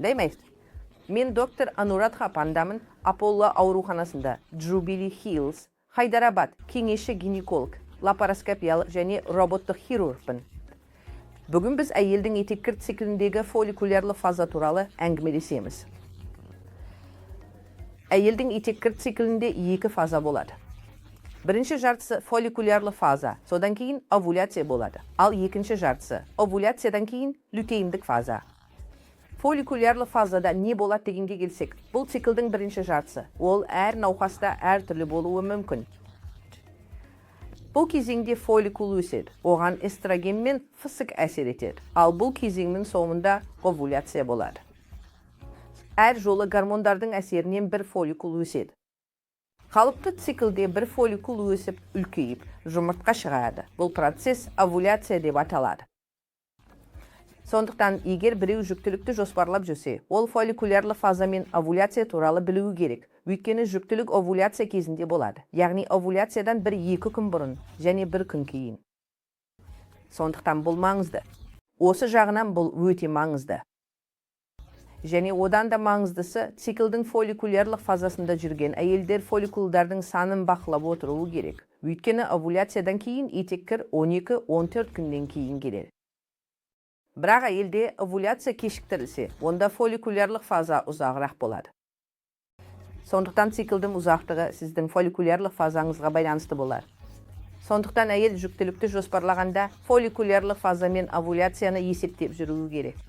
Демейді. Мен доктор Анурадха Пандамын, Аполло ауруханасында, Джубили Хиллз, Хайдарабад, кеңесші гинеколог, лапароскопиялық және роботтық хирургпын. Бүгін біз әйелдің етеккір цикліндегі фолликулярлы фаза туралы әңгімелесеміз. Әйелдің етеккір циклінде екі фаза болады. Бірінші жартысы фолликулярлы фаза, содан кейін овуляция болады. Ал екінші жартысы овуляциядан кейін лютеиндік фаза. Фолликулярлы фазада не болады дегенге келсек, бұл циклдің бірінші жартысы. Ол әр науқаста әртүрлі болуы мүмкін. Бұл кезеңде фолликул өседі, оған эстроген мен ФСГ әсер етеді. Ал бұл кезеңнің соңында овуляция болады. Әр жолы гормондардың әсерінен бір фолликул өседі. Қалыпты циклде бір фолликул өсіп, үлкейіп, жұмыртқа шығарады. Бұл процесс овуляция деп аталады. Сондықтан егер біреу жүктілікті жоспарлап жүрсе, ол фолликулярлы фаза мен овуляция туралы білуі керек. Өйткені жүктілік овуляция кезінде болады. Яғни овуляциядан 1-2 күн бұрын және бір күн кейін. Сондықтан бұл маңызды. Осы жағынан бұл өте маңызды. Және одан да маңыздысы, циклдің фолликулярлық фазасында жүрген әйелдер фолликулдардың санын бақылап отыруы керек. Өйткені овуляциядан кейін етеккір 12-14 күннен кейін келеді. Бірақ әйелде овуляция кешіктірілсе, онда фолликулярлық фаза ұзағырақ болады. Сондықтан циклдің ұзақтығы сіздің фолликулярлық фазаңызға байланысты болады. Сондықтан әйел жүктілікті жоспарлағанда фолликулярлық фаза мен овуляцияны есептеп жүруі керек.